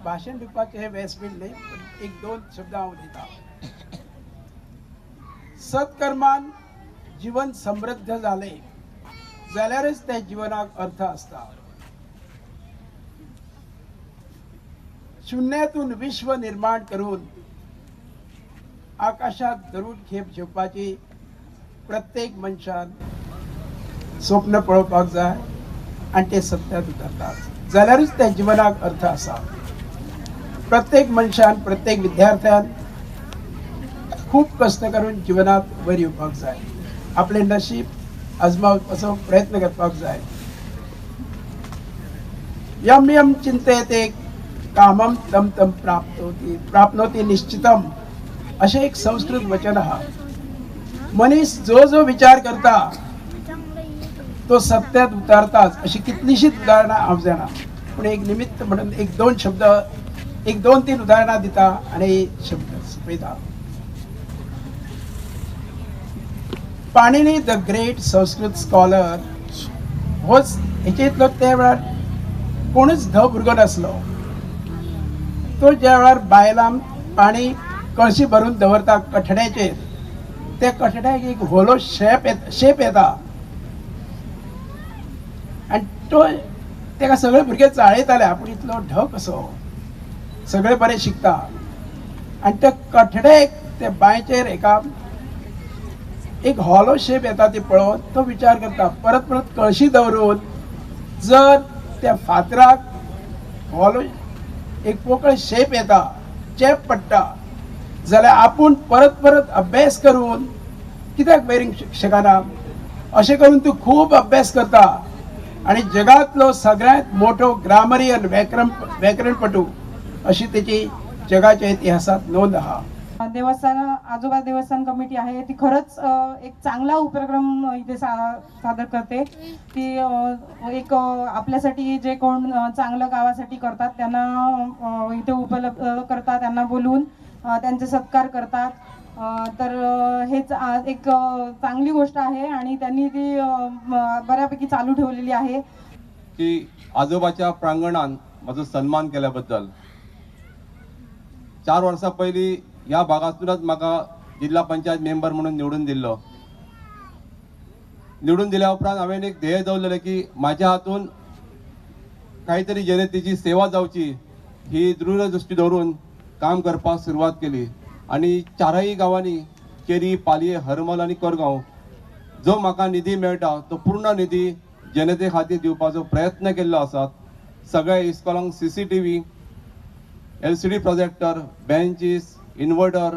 भाशण दिवपाचें हें व्यासपीठ न्हय, पण एक दोन शब्द हांव उलयतां. सत्कर्मान जीवन समृद्ध जालें जाल्यारच त्या जिवनाक अर्थ आसता. शून्यातून विश्व निर्माण करून आकाशात गरुड खेप घेवपाची प्रत्येक मनशान स्वप्न पळोवपाक जाय आनी ते सत्यात उतरतात जाल्यारूच त्या जिवनाक अर्थ आसा. प्रत्येक मनशान, प्रत्येक विद्यार्थ्यान खूब कश्ट करून जिवनात वयर येवपाक जाय, आपलें नशीब आजमावपाचो प्रयत्न करपाक जाय. यम यम चिंतयते कामम तम तम प्राप्नोति प्राप्नोति निश्चितम अशें एक संस्कृत वचन आहा. मनीस जो जो विचार करता तो सत्यात उतारताच अशी कितलीशीच उदाहरणां हांव जाणा, पूण एक निमित्त म्हणून एक दोन शब्द, एक दोन तीन उदाहरणां दिता आनी शब्द सोंपयता. Panini the great Sanskrit scholar होच हेचे इतलो त्या वेळार कोणूच धव भुरगो नासलो. तो ज्या वेळार बायलांक पाणी कळशी भरून दवरता कठड्याचेर, त्या कठड्याक एक होलो शेप येता आनी तो ताका सगळे भुरगे चाळयताले, आपूण इतलो ढ कसो, सगळे बरे शिकता. आनी त्या कठड्याक त्या बांयचेर एका एक हॉलो शेप येता ती पळोवन तो विचार करता, परत परत कळशी दवरून जर त्या फातराक हॉलो एक पोकळ शेप येता, चेप पडटा जाल्यार आपूण परत परत अभ्यास करून कित्याक वयर शकना. अशें करून तूं खूब अभ्यास करता आनी जगांतलो सगळ्यांत मोठो ग्रामरियन व्याकरणपटू अशी तेची जगाच्या इतिहासात नोंद आहा. देवस्थान आजोबा देवस्थान कमिटी आहे ती खरंच एक चांगला उपक्रम इथे सादर करते. ती एक आपल्यासाठी जे कोण चांगलं गावासाठी करतात त्यांना इथे उपलब्ध करतात, त्यांना बोलवून त्यांचे सत्कार करतात. तर हेच एक चांगली गोष्ट आहे आणि त्यांनी ती बऱ्यापैकी चालू ठेवलेली आहे. की आजोबाच्या प्रांगणान माझो सन्मान केल्याबद्दल 4 वर्सां पयलीं ह्या भागांतूनच म्हाका जिल्हा पंचायत मेंबर म्हणून निवडून दिल्लो. निवडून दिल्या उपरांत हांवें एक ध्येय दवरलेलें की म्हाज्या हातून कांय तरी जनतेची सेवा जावची ही दृढ दृष्टी दवरून काम करपाक सुरवात केली आनी 4 गांवांनी केरी, पालये, हरमल आनी कोरगांव जो म्हाका निधी मेळटा तो पूर्ण निधी जनते खातीर दिवपाचो प्रयत्न केल्लो आसा. सगळ्या इस्कॉलांक CCTV, LCD projector, benches, inverter,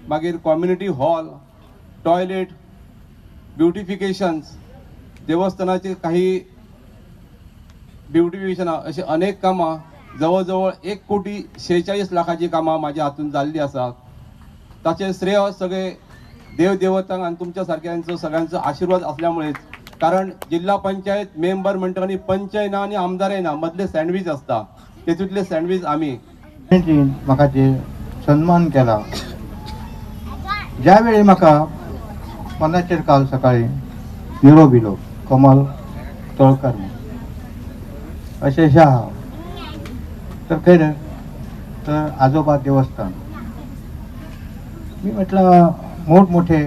मागीर कम्युनिटी हॉल, टॉयलेट, ब्युटिफिकेशन्स, देवस्थानाचे काही ब्युटिफिकेशनां अशी अनेक कामां जवळ जवळ 1,46,00,000 कामां म्हाज्या हातून जाल्लीं आसात. ताचें श्रेय सगळे देव देवतांक आनी तुमच्या सारक्यांचो सगळ्यांचो आशिर्वाद आसल्यामुळेच, कारण जिल्हा पंचायत मेंबर म्हणटा आनी पंचय ना आनी आमदारय ना, मदले सँडवीच आसता, तेतूंतले सँडवीच आमी. म्हाका जे सन्मान केला ज्या वेळी म्हाका फोनाचेर काल सकाळी निरोप दिलो कमल तळकर अशें अशें आहा तर खंय रे तर आजोबा देवस्थान. मी म्हटलं मोठमोठे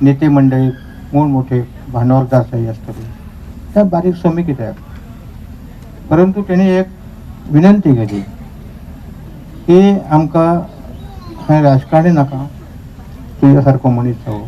नेते मंडळी, मोठमोठे भांडवलदारशाही आसतले, त्या बारीक समी कित्याक, परंतु तेणी एक विनंती केली की आमकां खंय राजकारणी नाका, तुज्या सारको मनीस जावो.